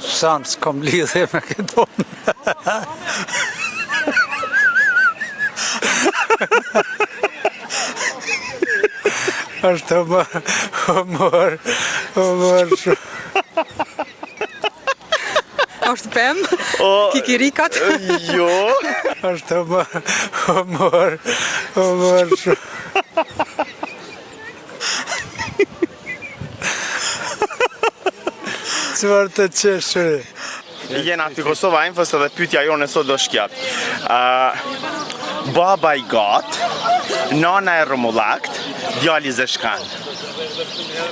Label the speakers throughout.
Speaker 1: San, s'kom lidhje me këto. Është humor, humor, humor shumë.
Speaker 2: Është pemë, kikirikat.
Speaker 3: Jo.
Speaker 1: Është humor, humor, humor shumë. Çfarë të qeshuri?
Speaker 3: Jena te Kosova Infos edhe pyetja jonë sot është kjo. baba i gat, nana e rrumullakt, djali zeshkan.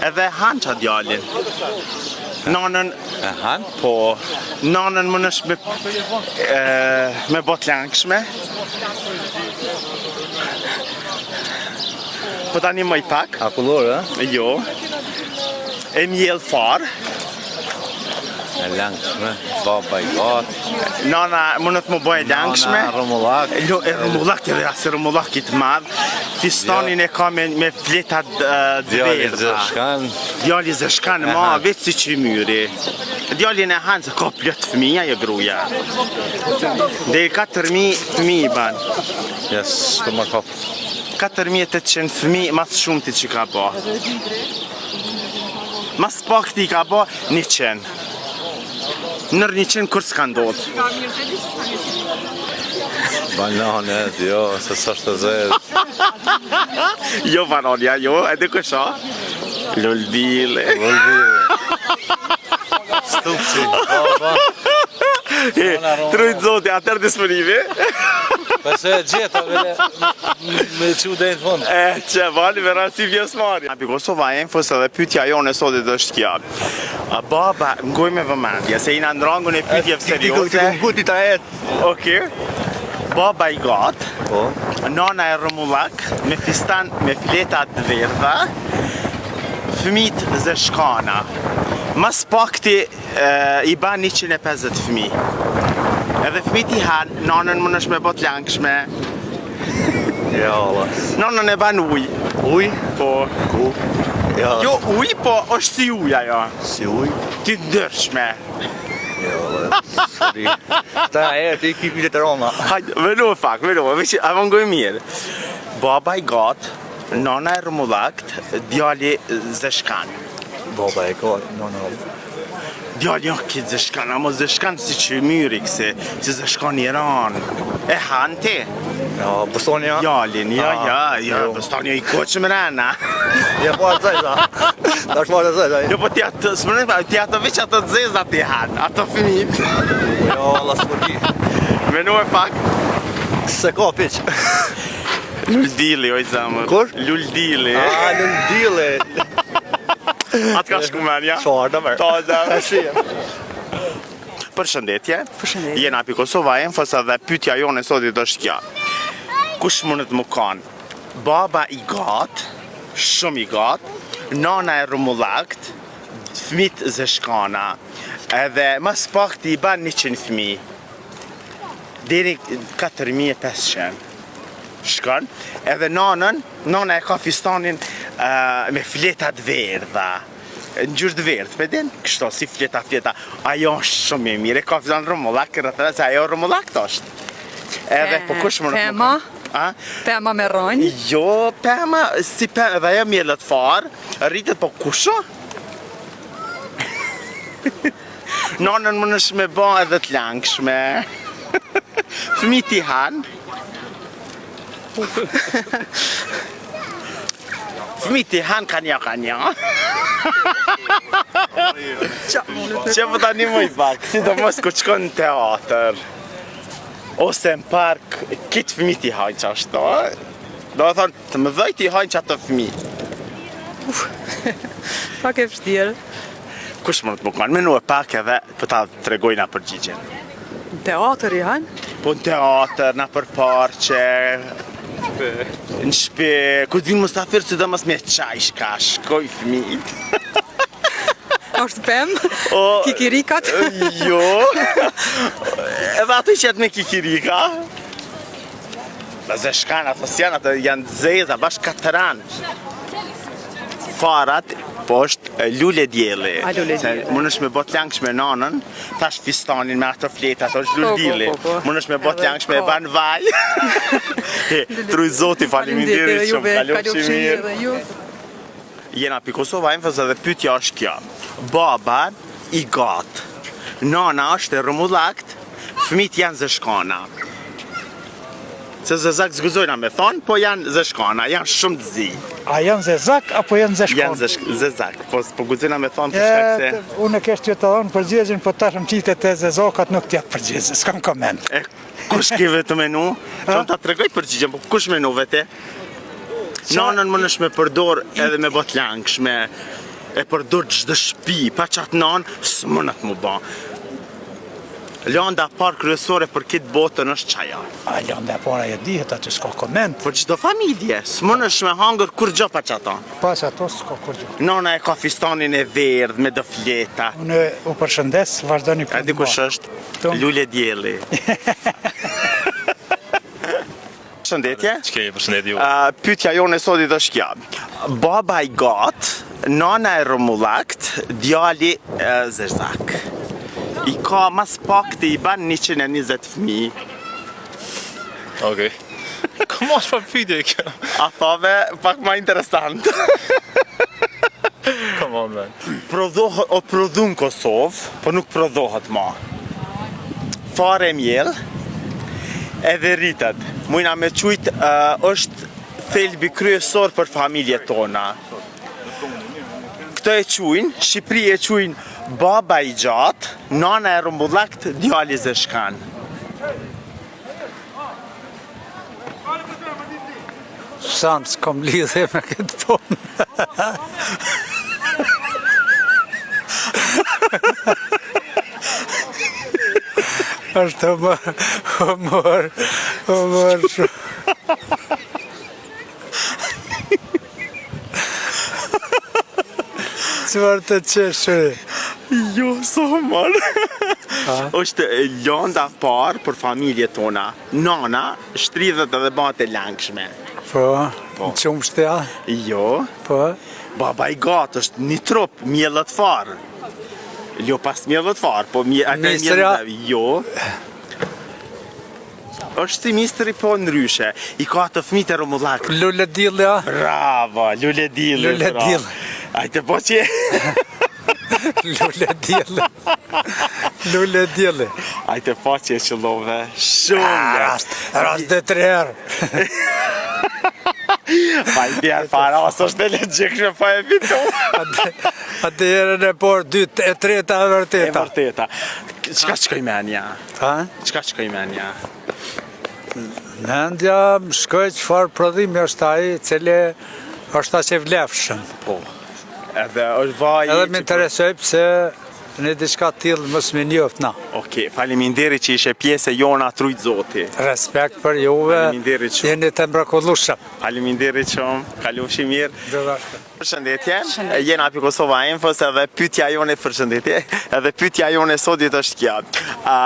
Speaker 3: Edhe han qa djalin. Nanën
Speaker 4: E han?
Speaker 3: Po, nanën mundesh me, e, me bo t'langshme. Po tani më i pak.
Speaker 4: Akullore, a?
Speaker 3: Jo. E mjell farë.
Speaker 4: E langshme, baba i gat.
Speaker 3: Nana mundet me bo e langshme.
Speaker 4: Nana rrumullak.
Speaker 3: Jo, e rrumullak edhe as rrumullak i të madh. Fistanin e ka me, me fleta
Speaker 4: Djali
Speaker 3: verdha.
Speaker 4: zeshkan.
Speaker 3: Djali zeshkan ma, veç si qymyri. Djalin e hanë se ka plot fëmijë ajo gruaja. Deri 4000 fëmijë ban.
Speaker 4: Yes, s'po më kap.
Speaker 3: 4800 fëmijë ma së shumti që ka bo. Ma së pakti i ka bo 100. Nër 100 kur s'ka ndodhë.
Speaker 4: Banane, jo, se s'është e zezë.
Speaker 3: Jo banania, jo, edhe kush a? Luldile.
Speaker 4: Luldile. Stupci, baba.
Speaker 3: E, t'rujt zoti, atër disponibi.
Speaker 4: Po se e gjeta, vele, me qu dhe në fund.
Speaker 3: E, që vali me rasi pjesëmarrje. Api Kosova Infos edhe pyetja jonë e sotit është kjo. A baba, ngoj me vëmendje, se jena në rangun e pyetjeve serioze.
Speaker 5: Ti ta et.
Speaker 3: Okej. Baba i gat,
Speaker 5: Po.
Speaker 3: nana e rrumullak, me fistan me fleta të verdha, fëmijët zeshkana. Mas pakti e, i ban 150 fëmijë. Edhe fëmijët i han, nanën mundesh me bo t'langshme.
Speaker 5: Ja, Allah.
Speaker 3: Nanën e ban ujë.
Speaker 5: Uj?
Speaker 3: Po.
Speaker 5: Ku? Ja.
Speaker 3: Jo ujë, po është si ujë ajo.
Speaker 5: Si uj?
Speaker 3: Ti ndërshme.
Speaker 5: Ja, Allah. Sorry. Ta e ti ki pyetje të rënda.
Speaker 3: Hajde, menu pak, menu, veç a më ngoj mirë. Baba i gat, nana e rrumullakt, djali zeshkan.
Speaker 5: Baba e ka, no no.
Speaker 3: Djali jo kitë zeshkan, amo zeshkan si qymyri kësi, si zeshkan i ran. E han ti?
Speaker 5: Ja, Bostonja.
Speaker 3: Djalin, jo,
Speaker 5: Ah,
Speaker 3: jo, jo,
Speaker 5: jo.
Speaker 3: Bostoni i kuq mrena.
Speaker 5: Ja po atë zeza. Tash po atë zeza.
Speaker 3: Jo, po ti atë, s'më pa, ti ato veç ato të zeza ti han, ato fëmijët.
Speaker 5: Jo, Allah s'po di.
Speaker 3: Menu e pak.
Speaker 5: Se ka piç.
Speaker 3: Luldili, oj zemër.
Speaker 5: Kush?
Speaker 3: Luldili.
Speaker 5: Ah, Luldili.
Speaker 3: Atë ka shku menja.
Speaker 5: Çfarë do mërë?
Speaker 3: Ta zemër.
Speaker 5: Tash.
Speaker 3: Përshëndetje.
Speaker 2: Përshëndetje.
Speaker 3: Jena pi Kosova Infos edhe pyetja jonë e sotit është kjo. Kush mundet më kanë? Baba i gat, shumë i gat, nana e rrumullakt, fëmijët zeshkana. Edhe mas pakti i ban 100 fëmijë. Deri 4500. Shkon, edhe nanën, nana e ka fistanin uh, me fleta të verdha. Ngjyrë të verdhë, pe din? Kështu si fleta fleta. Ajo është shumë e mirë, e ka fistan rrumullak, rreth se ajo rrumullak është. Edhe po kush më
Speaker 2: Pema?
Speaker 3: A?
Speaker 2: Pema me rronjë.
Speaker 3: Jo, pema, si pema, edhe ajo mjelët farë, rritet, po kush o? Nanën mundesh me ba edhe të langshme. Fëmijët i han. Fëmijët i han ka një ka një. Që po tani më i pak, sidomos kur shkon në teatr ose në park, kitë fëmijët i hajnë që ashtu. Do të thonë, të mëdhejt i hajnë që ato fëmijë.
Speaker 2: Pak e vështirë.
Speaker 3: Kush më të më kanë menu e pak edhe po ta tregojna përgjigjen.
Speaker 2: Në teatr i hanë?
Speaker 3: Po në teatr, na për parqe, në shpi, ku të vinë musafir, sidomos me qaj shka, shkoj fëmijët.
Speaker 2: Është pemë?
Speaker 3: O,
Speaker 2: Kikirikat?
Speaker 3: Jo. Edhe ato që jetë me kikirika. Dhe zeshkan, ato s'janë, ato janë të zeza, bashkë katran. Farat, po është lule dielli.
Speaker 2: A, lule dielli.
Speaker 3: Se mundesh me bo t'langshme nanën, thash fistanin me ato fletat, është lule
Speaker 2: Po, po,
Speaker 3: dielli.
Speaker 2: po, po.
Speaker 3: Mundesh me bo t'langshme e
Speaker 2: ka.
Speaker 3: ban vaj. He, T'rujt Zoti, faleminderit
Speaker 2: edhe
Speaker 3: shumë,
Speaker 2: juve,
Speaker 3: kalofshi
Speaker 2: kalofshi
Speaker 3: mirë.
Speaker 2: edhe ju.
Speaker 3: Jena pi Kosova Infos edhe pyetja është kjo. Baba i gat. Nana është e rrumullakt, fëmijët janë zeshkana. Se zezak s'guxojna me thonë, po janë zeshkana, janë shumë të zi.
Speaker 1: A janë zezak apo janë zeshkon?
Speaker 3: Janë zeshk, zezak, po s'po guxojna me thonë për shkak se
Speaker 1: Unë e kesh të të dhonë përgjigjen, po tash më qite te zezakat nuk t'jap përgjigje, s'kam koment.
Speaker 3: E kush ke vetë menu? Që unë ta tregoj përgjigjen, po kush menu vete? Nanën mundesh me përdor edhe me bo t'langshme, e përdor çdo shtëpi, pa qatë nanë, s'mundet mu ba. Landa e parë kryesore për këtë botën është qaja.
Speaker 1: A landa e para e dihet, aty s'ka koment.
Speaker 3: Për çdo familje, s'mundesh me hangër kurgjo pa qato.
Speaker 1: Pa qato s'ka kurgjo.
Speaker 3: Nana e ka fistanin e verdh me do fleta.
Speaker 1: Unë u përshëndes, vazhdoni
Speaker 3: A di kush është?
Speaker 1: Tom.
Speaker 3: Lule dielli. Përshëndetje.
Speaker 6: Ç'ke, përshëndetje ju.
Speaker 3: Uh, pyetja jonë e sotit është kjo. Baba i gat, nana e rrumullakt, djali e, zezak. I ka mas pak të i ban 120 fëmijë.
Speaker 6: Okej. Come on, çfarë pyetje kjo?
Speaker 3: A thove pak ma interesant.
Speaker 6: Come on man.
Speaker 3: Prodhohet, o prodhu në Kosovë, po nuk prodhohet ma. Fare e mjell, edhe rritet. Mujna me qujt, uh, është thelbi kryesor për familjet tona. Këto e quajnë, Shqipëri e quajnë baba i gjatë, nana e rrumbullakt, djali zeshkan.
Speaker 1: Sam, s'kom lidhje me këtë punë. Është humor, humor, humor shumë. Çfarë të qeshuri?
Speaker 3: Jo, s'o humor. Është landa e parë për familjet tona. Nana shtridhet edhe bëhet e langshme.
Speaker 1: Po, po. qumështja?
Speaker 3: Jo.
Speaker 1: Po.
Speaker 3: Baba i gatë është një trup, mjellët farë. Jo pas mjellët farë, po mje, atë
Speaker 1: Misra?
Speaker 3: mjellët, jo. Është si mistri po ndryshe. I ka të fëmijët e rrumullak.
Speaker 1: Lule dielli, a?
Speaker 3: Bravo, lule dielli.
Speaker 1: Lule
Speaker 3: bravo.
Speaker 1: dielli.
Speaker 3: Ajde po që
Speaker 1: Lule dielli. Lule dielli.
Speaker 3: Ajde po që e qëllove. Shumë lehtë.
Speaker 1: Rast, rast dhe tre herë.
Speaker 3: Pa i bjerë para, ose është e logjikshme pa e fitu.
Speaker 1: Atë herën e parë, dytë, e treta e
Speaker 3: E
Speaker 1: vërteta.
Speaker 3: vërteta. Çka shkoi menja?
Speaker 1: Ha?
Speaker 3: Çka shkoi menja?
Speaker 1: Mendja më shkoi çfarë prodhimi është ai, cili është aq e vlefshëm.
Speaker 3: Po. Edhe është vaji.
Speaker 1: Edhe më
Speaker 3: që-
Speaker 1: interesoi pse në diçka të tillë mos më njoft na.
Speaker 3: Okej, faleminderit që ishe pjesë e jona t'rujt Zoti.
Speaker 1: Respekt për juve.
Speaker 3: Faleminderit shumë.
Speaker 1: Jeni të mrekullueshëm.
Speaker 3: Faleminderit shumë. Kalofshi mirë.
Speaker 1: Gjithashtu.
Speaker 3: Përshëndetje. Jena pi Kosova Infos edhe pyetja jone përshëndetje. Edhe pyetja jone sotit është kjo. A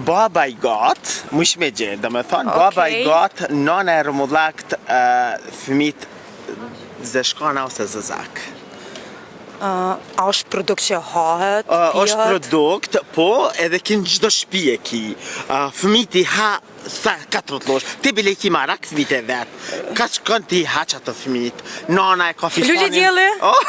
Speaker 3: baba i gat, mush me gjetë, do me thonë, baba i
Speaker 7: Okej.
Speaker 3: gat, nana e rrumullakt, uh, fëmijët zeshkana ose zezak.
Speaker 7: A është produkt që hahet,
Speaker 3: Uh, është
Speaker 7: pihet?
Speaker 3: produkt, po edhe ki në çdo shtëpi e ki. Uh, fëmijët i ha sa katër llosh. Ti bile i ki marak fëmijët e vet. Ka shkon ti i ha qato fëmijët. Nana e ka fistanin.
Speaker 7: Lule dielli?
Speaker 3: Oh!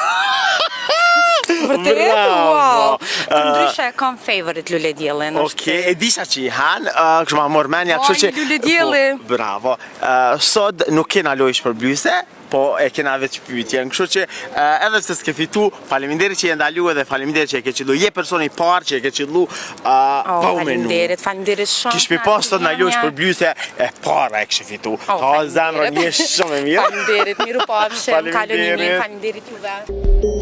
Speaker 7: Vërtet?
Speaker 3: Bravo!
Speaker 7: Wow! Të ndryshe e kam favorite lule diellin. është-
Speaker 3: Okej, e disha që i han, uh, kështu ma morë menja,
Speaker 7: Po,
Speaker 3: kështu që...
Speaker 7: një lule dielli.
Speaker 3: Po, bravo. Uh, sot nuk kena lojë shpërblyse, po e kena veç pyetjen, kështu që uh, edhe pse s'ke fitu, faleminderit që je ndalu edhe faleminderit që e ke qëllu. Je personi i parë që e ke qëllu uh,
Speaker 7: Oh,
Speaker 3: pa u menu.
Speaker 7: faleminderit, faleminderit shumë.
Speaker 3: Kish mi pas sot na lojë shpërblyse, e para e kishe fitu.
Speaker 7: Oh,
Speaker 3: Ta zemrën
Speaker 7: faleminderit.
Speaker 3: je shumë e mirë.
Speaker 7: Faleminderit, miru pafshim, kaloni mirë,
Speaker 3: Faleminderit.
Speaker 7: faleminderit juve.